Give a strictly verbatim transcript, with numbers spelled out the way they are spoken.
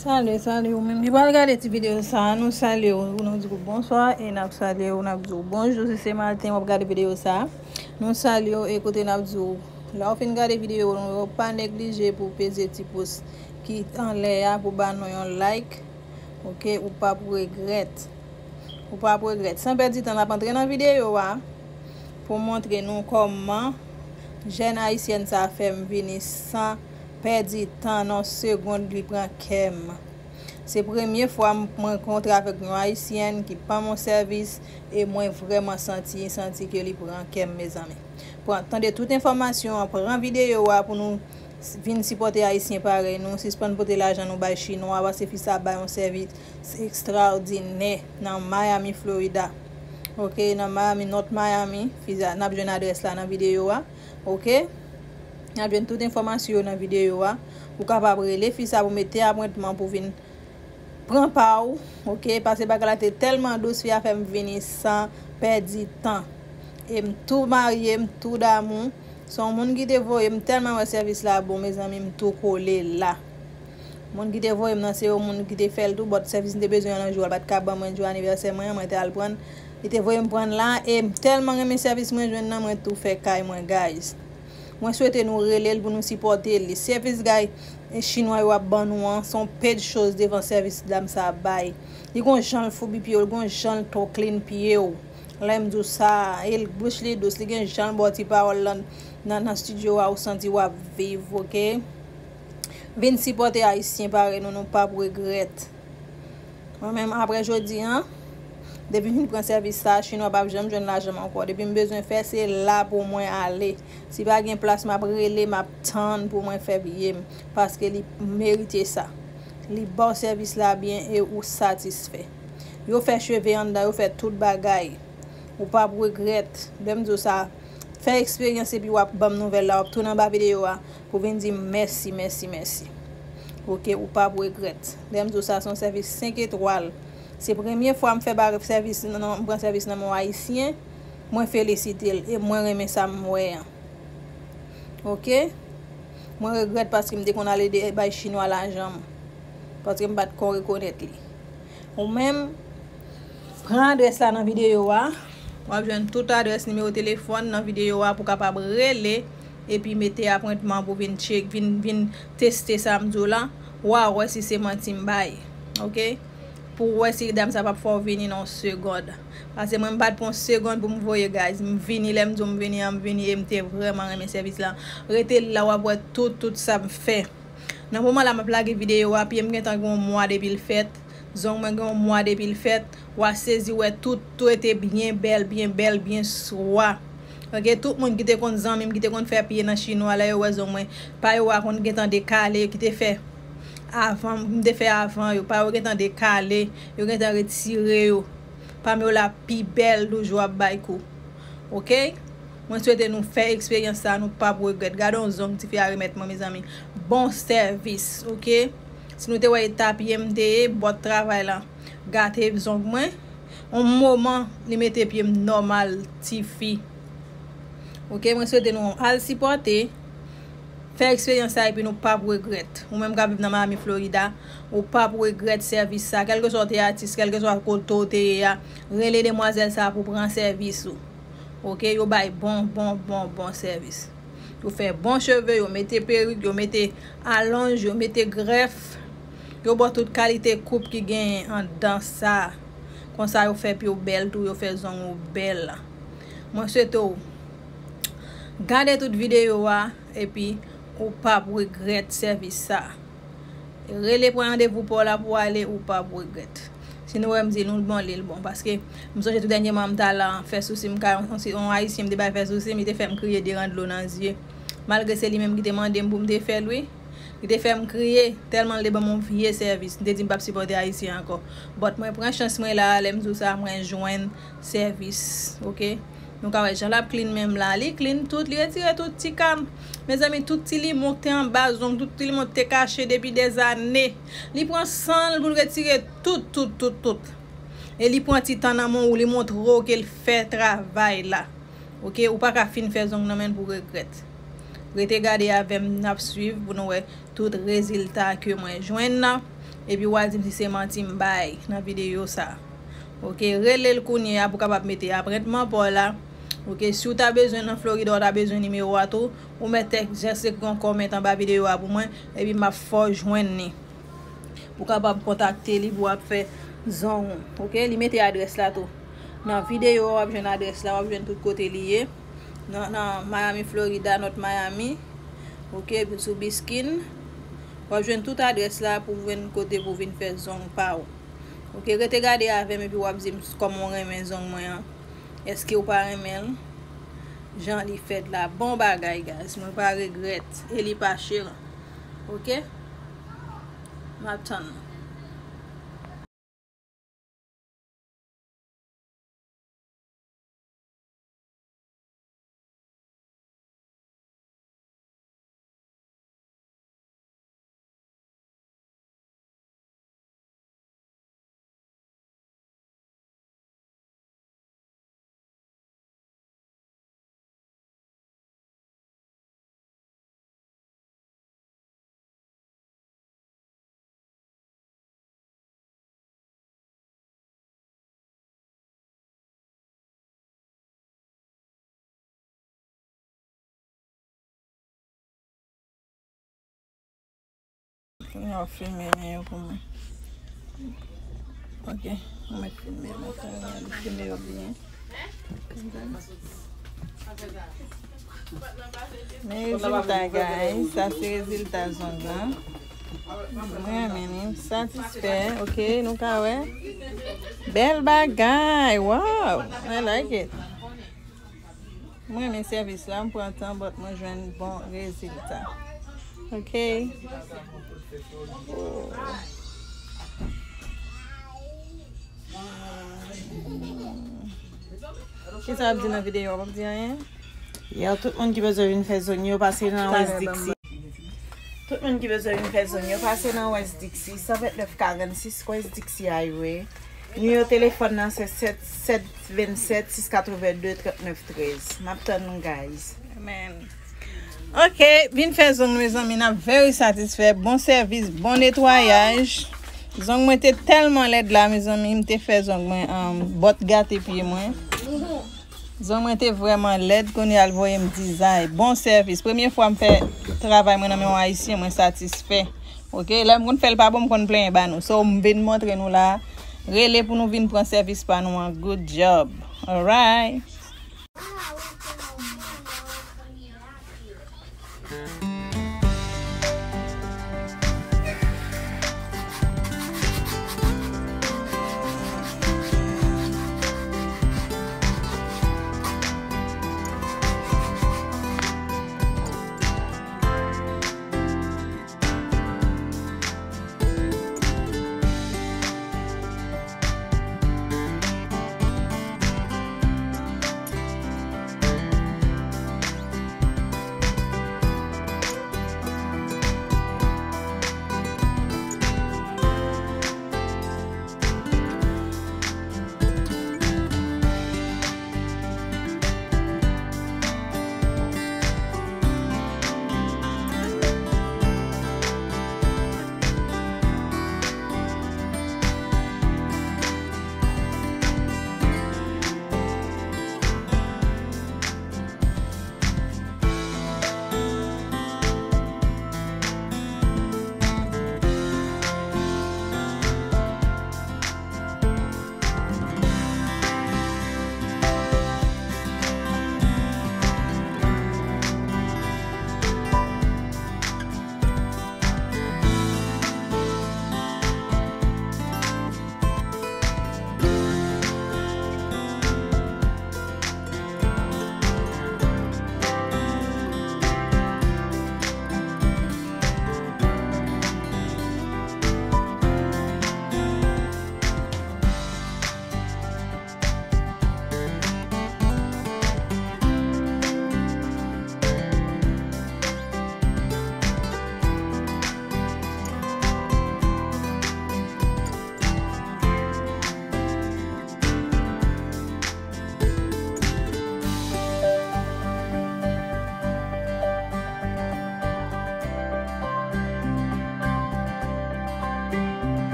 Salye, salye ou menm ki pral gade ti videyo sa a, nou salye w, nou di w bonswa e n ap salye w, n ap di w bonjou si se maten w ap gade videyo sa a. Nou salye w e kote n ap di w, lè w fin gade videyo nou yo, pa neglije pou w peze ti pous ki anlè a pou ba nou yon like, oke, ou p ap regrèt. Ou p ap regrèt. San pèdi tan, n ap antre nan videyo a pou montre nou kòman jèn ayisyèn sa a fè m vini san pèdi tan, nan segonn li pran kè m. Se premye fwa m, mwen rankontre avèk yon ayisyèn ki ban m yon sèvis e mwen vrèman santi, santi ke li pran kè m, mezanmi. Pran, tande tout enfòmasyon an, pran videyo a pou nou s-, vin sipòte ayisyen parèy nou, sispann pote lajan nou bay chinwa, paske fi sa bay yon sèvis ekstraòdinè nan Miami, Florida. Oke, nan Miami, North Miami, fi sa, n ap jwenn adrès la nan videyo a. Oke? N ap jwenn tout enfòmasyon yo nan videyo a. Ou kapab rele fi sa pou mete apwentman pou vin pran pa w, oke? Paske bagay la te tèlman dous, fi a fè m vini san pèdi tan. E m tou marye, m tou damou. Se yon moun ki te voye m, tèlman wè sèvis la bon, mezanmi, m tou kole la. Moun ki te voye m nan se yon moun ki te fè l tou, but sèvis m te bezwen an nan jou a, l pa t ka ban mwen jou anivèsè mwen an, mwen te al pran l. Li te voye m pran l la, e m tèlman renmen sèvis mwen jwenn nan, mwen tou fè kay mwen, guys. Mwen swete nou rele l pou nou sipòte li. Sèvis guy, e, chinwa yo ap ban nou an, se yon pe de choz devan sèvis dam sa ap bay. Li gon jan l foubi pye w, li gon jan l to clean pye w. Lè m di w sa, e l bouch li dous, li gen jan l ba w ti pawòl nan, nan, nan estidyo a, ou santi w ap viv, oke? Vin sipòte ayisyen parèy nou, nou p ap regrèt. Mwen menm, apre jodi a, depi m fin pran sèvis sa, chinwa p ap janm jwenn lajan m ankò. Depi m bezwen fè, se la pou mwen ale. Si pa gen plas, m ap rele, m ap tann pou mwen fè biye m. Paske li merite sa. Li ba w sèvis la byen e ou satisfè. Yo fè cheve anndan, yo fè tout bagay. Ou p ap regrèt. Lè m di w sa, fè eksperyans epi w ap ban m nouvèl la, w ap tounen anba videyo a pou vin di m mèsi, mèsi, mèsi. Oke, ou p ap regrèt. Lè m di w sa, se yon sèvis senk etwal. Se premye fwa m fè ba-, sèvis nan, m pran sèvis nan men yon ayisyen. Mwen felisite l e mwen renmen sa m wè an. Oke? Mwen regrèt paske m te konn al ede bay chinwa lajan m. Paske m pa t ko rekonèt li. Ou menm, pran adrès la nan videyo a. W ap jwenn tout adrès, nimewo telefòn nan videyo a pou w kapab rele epi mete apwentman pou vin tchek, vin, vin teste sa m di w la. W a wè si se manti m bay. Oke? Pou w wè si dam sa p ap fè w vini nan yon segond. Paske mwen m pa t pran yon segond pou m voye, guys. M vini, lè m di w m vini an, m vini e m te vrèman renmen sèvis la. Rete la, w ap wè tout, tout sa m fè. Nan moman la, m ap lage videyo a, pye m gentan gen yon mwa depi l fèt. Zong mwen gen yon mwa depi l fèt. W a sezi wè tout, tout rete byen bèl, byen bèl, byen swa. Oke, tout moun ki te konn zanmi m, ki te konn fè pye nan chinwa, lè yo wè zong mwen, pa yo a konn gentan dekale, ki te fè avan, m te fè avan yo, pa yo gentan dekale, yo gentan retire yo. Pa m yo la pi bèl toujou ap bay kou. Oke? Mwen swete nou fè eksperyans sa, nou p ap regrèt. Gade yon zong tifi a remèt mwen, mezanmi. Bon sèvis, oke? Si nou te wè eta pye m te ye, bòt travay la gate zong mwen. Yon moman, li mete pye m nòmal, tifi. Oke, mwen swete nou al sipòte. Fè eksperyans sa epi nou p ap regrèt. Ou menm k ap viv nan Miami, Florida, ou p ap regrèt sèvis sa. Kèlkeswa w te atis, kèlkeswa kote w te ye a, rele demwazèl sa pou pran sèvis ou. Oke, yo bay bon, bon, bon, bon sèvis. Yo fè bon cheve, yo mete perik, yo mete alonj, yo mete grèf. Yo ba w tout kalite koup ki genyen anndan sa. Konsa yo fè pye w bèl tou, yo fè zong ou bèl. Mwen swete w gade tout videyo a, epi ou p ap regrèt sèvis sa. Rele pran randevou pa w la pou w ale, ou p ap regrèt. Si nou wè m di nou l bon, li l bon. Paske m sonje tou dènyèman m t al fè sousi m kay yon, yon, yon ayisyen m te bay fè sousi m, li te fè m kriye de ran dlo nan zye. Malgre se li menm ki te mande m pou m te fè l, wi. Li te fè m kriye, tèlman l te ban m yon vye sèvis. M te di m p ap sipòte ayisyen ankò. But mwen pran chans mwen la, lè m di w sa, mwen jwenn sèvis, oke? Nou ka wè jan l ap clean men m la. Li clean tout, li retire tout ti kam. Mezanmi, tout ti limon k te anba zong, tout ti limon k te kache depi dèzane. Li pran san l pou l retire tout, tout, tout, tout. E li pran ti tan nan men w, li montre w ke l fè travay la. Oke, ou pa ka fin fè zong nan men l pou regrèt. Rete gade avè m, n ap swiv pou nou wè tout rezilta ke mwen jwenn nan. Epi w a di m si se manti m bay nan videyo sa. Oke, rele l kounye a pou w kapab mete apwentman pa w la. Oke, si w ta bezwen nan Florida, w ta bezwen nimewo a tou, ou mèt tèks, jis ekri yon kòmant anba videyo a pou mwen, epi m ap fè w jwenn li. Pou w kapab kontakte li pou w ap fè zong ou. Oke, li mete adrès la tou. Nan videyo a, w ap jwenn adrès la, w ap jwenn tout kote li ye. Nan, nan Miami, Florida, North Miami. Oke, sou Biskin. W ap jwenn tout adrès la pou jwenn kote pou vin fè zong pa w. Oke, rete gade avè m epi w ap di m kòman w renmen zong mwen an. Èske w pa renmen l? Jan li fèt la, bon bagay, guys. Mwen pa regrèt. E li pa chè. Oke? M ap tann. Kounye a w filme men yo pou mwen. Ok, mwen mèt filme yo, mwen fè filme yo byen. Men rezilta, guys. Sa se rezilta zong lan. Mwen renmen li, m satisfè. Ok, nou ka wè. Bèl bagay. Wow, I like it. Mwen renmen sèvis la, m pran tan, but mwen jwenn bon rezilta. Ok. Oh. Kisa w ap di nan videyo a? W ap di anyen? Yo, tout moun ki bezwen vin fè zong yo, pase nan West Dixie. Tout moun ki bezwen vin fè zong yo, pase nan West Dixie, san vennèf karannsis West Dixie Highway. Nimewo telefòn nan se sèt sèt vennsèt sis katrevenndde trannèf trèz. M ap tann nou, guys. Amen. Ok, vin fè zong, mezanmi, n ap very satisfè. Bon sèvis, bon netwayaj. Zong mwen te tèlman lèd la, mezanmi, m te fè zong mwen, um, bòt gate pye mwen. Zong mwen te vrèman lèd, kounye a l voye m dizay. Bon sèvis. Premye fwa m fè travay mwen nan men yon ayisyen, mwen satisfè. Ok, lè m konn fè l pa bon, m konn plenyen ba nou. So, m vin montre nou la. Rele pou nou vin pran sèvis pa nou an. Good job. Alright.